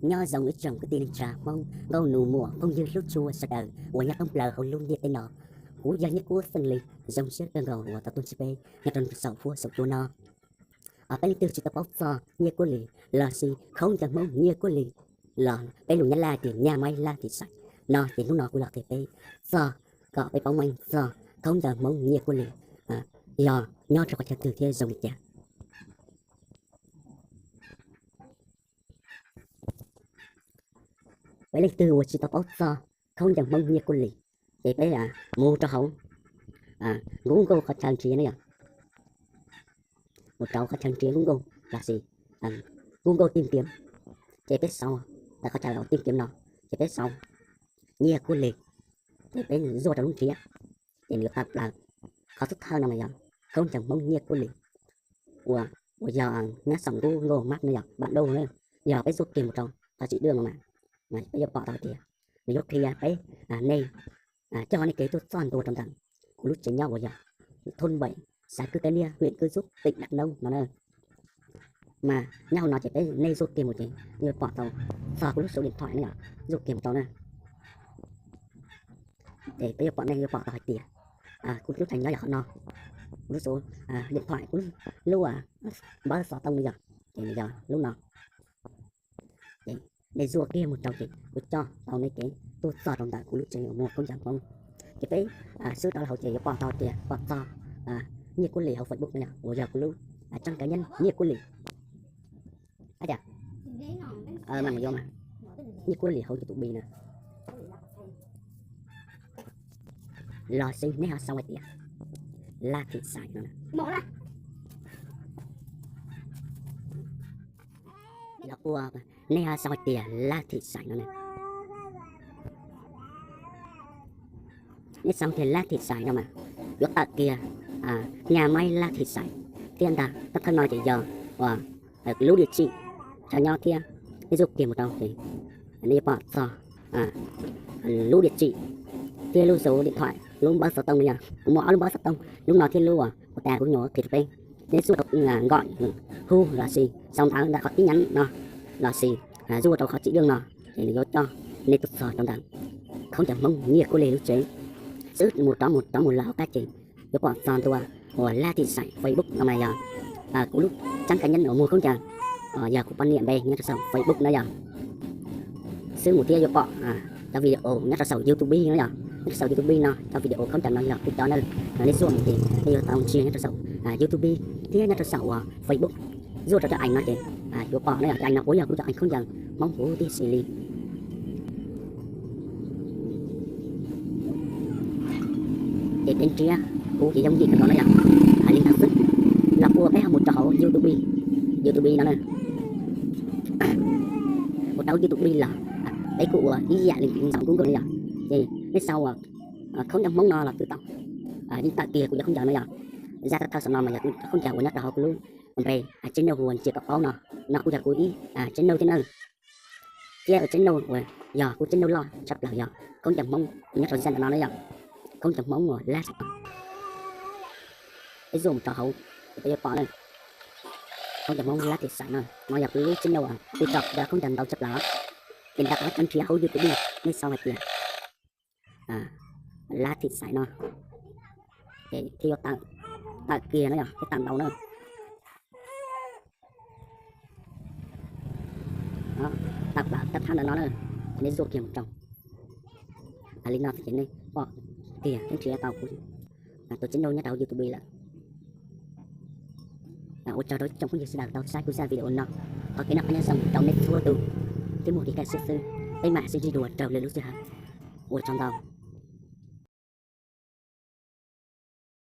Nyob zoo ib tsoom kwv tij neej tsa Hmoob nkauj nus muam phooj ywg hlub tshua sawv daws uas nyob thoob plaws hauv lub ntiaj teb no. Kuv yog Nyiaj Kub Xeej Lis, zoo siab kawg nkaus uas tau tuaj ntsib peb nyob rau saum huab saum cua no. Peb leej twg tsis tau paub txog Nyiaj Kub Lis lossis khaub ncaws Hmoob Nyiaj Kub Lis los peb lus Nyab Laj tias nhà máy lá thủy sản no ces hnub no kuv los qhia peb txog kom peb paub meej txog khaub ncaws Hmoob Nyiaj Kub Lis yog nyob rau qhov chaw twg thiab zoo li cas. Peb leej twg uas tsis tau paub txog khaub ncaws Hmoob Nyiaj Kub Lis ces peb mus rau hauv Google qhov chaw nrhiav na yom. Mus rau qhov chaw nrhiav Google lossis Google tìm kiếm, ces peb sau ntawm qhov chaw tìm kiếm no, ces peb sau Nyiaj Kub Lis, ces peb zuaj rau lub nrhiav, ces nws yuav tawm plaws qhov xub thawj no mas yog khaub ncaws Hmoob Nyiaj Kub Lis uas, uas yog nyob saum Google Maps no yog bản đồ na. Yog peb zuaj kiag mus rau qhov chỉ đường no mas peb yuav pom tau tias nws yuav qhia peb, nej coj nej kev tuaj txog ntua rau ntawm kuv lub tsev nyob uas yog thôn bảy, xã Cư Cái Nia, huyện Cư Rút, tỉnh Đắk Nông no na. Mas nyob hauv no ces peb, nej zuaj kiag mus ces nej yuav pom tau txog kuv lub số điện thoại no yom, zuaj kiag mus rau na. Ces peb yuav pom, nej yuav pom tau hais tias kuv lub tsev nyob yog qhov no, kuv lub số điện thoại, kuv lub npawb xov tooj no yog, ces nws yog lub no. Ces nej zuaj kiag mus rau ces kuv coj tau nej kev tuaj txog rau ntawm kuv lub tsev uas muag khaub ncaws Hmoob. Ces peb swb rov hauv ces yuav pom tau tias pom txog Nyiaj Kub Lis hauv Facebook no yog, uas yog kuv lub trang cá nhân Nyiaj Kub Lis. Tab sis mas yuav mas Nyiaj Kub Lis hauv YouTube na. Lossis nej ho sau hais tias lá thủy sản no. Los ua, nej ho sau hais tias lá thủy sản no na. Nej sau tias lá thủy sản no mas yuav tawm kiag nhà máy lá thủy sản thiab ntag. Tab thawj no ces yog uas lub địa chỉ chaw nyob thiab. Nej zuaj kiag mus rau ces nej yuav pom txog lub địa chỉ thiab lub số điện thoại, lub npawb xov tooj no yog. Kuv muaj ob lub npawb xov tooj, lub no thiab lub uas tas kuv nyuam qhuav qhia rau peb. Nej zuaj rau gọi, hu lossis sau ntawv ntawm qhov tin nhắn no lossis zuaj rau qhov chỉ đường no, ces nws yuav coj nej tuaj txog rau ntawm khaub ncaws Hmoob Nyiaj Kub Lis lub tsev. Xwb mus rov mus rov mus lawm hauv qab ces yuav pom txog ntua uas lá thủy sản Facebook no mas yog kuv lub trang cá nhân uas muag khaub ncaws, yog kuv poj niam npe nyob rau saum Facebook na yog. Xwb mus thiab yuav pom cov video nyob rau saum YouTube no yog, nyob rau saum YouTube no cov video khaub ncaws no yog kuv cov na. Nej zuaj mus ces nej yuav tau ntsia nyob rau saum YouTube thiab nyob rau saum uas Facebook. Zuaj rau cov ảnh no ces yuav pom na yog, cov ảnh no puav yog kuv cov ảnh khaub ncaws Hmoob huv tib si li. Ces peb nrhiav kuv ces yooj yim kawg nkaus no yog, hais li ntawd xwb. Los ua peb ho mus rau hauv YouTube, YouTube no na. Mus rau YouTube los peb kuj ua ib yam li ntawm Google no yog. Ces nej sau uas khaub ncaws Hmoob no los twb tau, yeej tawm kiag kuv cov khaub ncaws no yog. Zaj thawj thawj saum no mas yog kuv cov khaub ncaws uas nyob rau hauv kuv lub npe channel hu ua Ntsia Kom Paub no, no kuj yog kuv ib channel thiab na. Thiab channel uas yog kuv channel loj tshaj plaws yog khaub ncaws Hmoob uas nyob rau zaj ntawm no na yog, khaub ncaws Hmoob uas lab. Peb zuaj mus rau hauv ces peb yuav pom na, khaub ncaws Hmoob lab thủy sản no, no yog kuv lub channel uas twb tso cov khaub ncaws ntau tshaj plaws. Ces ntawm qhov chaw nrhiav hauv YouTube nej sau hais tias lá thủy sản no, ces thiaj yuav tawm kiag no yog thiab tawm ntau na. Tawm plaws tab thab ntawm no na, ces nej zuaj kiag mus rau. Hais li no xwb ces nej pom tiag thiab nrhiav tau kuv tus channel nyob rau hauv YouTube lawm. Ua tsaug rau ib tsoom phooj ywg sawv daws tau saib kuv zaj video no. Thov kev noj qab nyob zoo rau nej txhua tus thiab muaj kev kaj siab xwb. Peb mam sib ntsib dua rau lwm lub sij hawm. Ua tsaug ntau.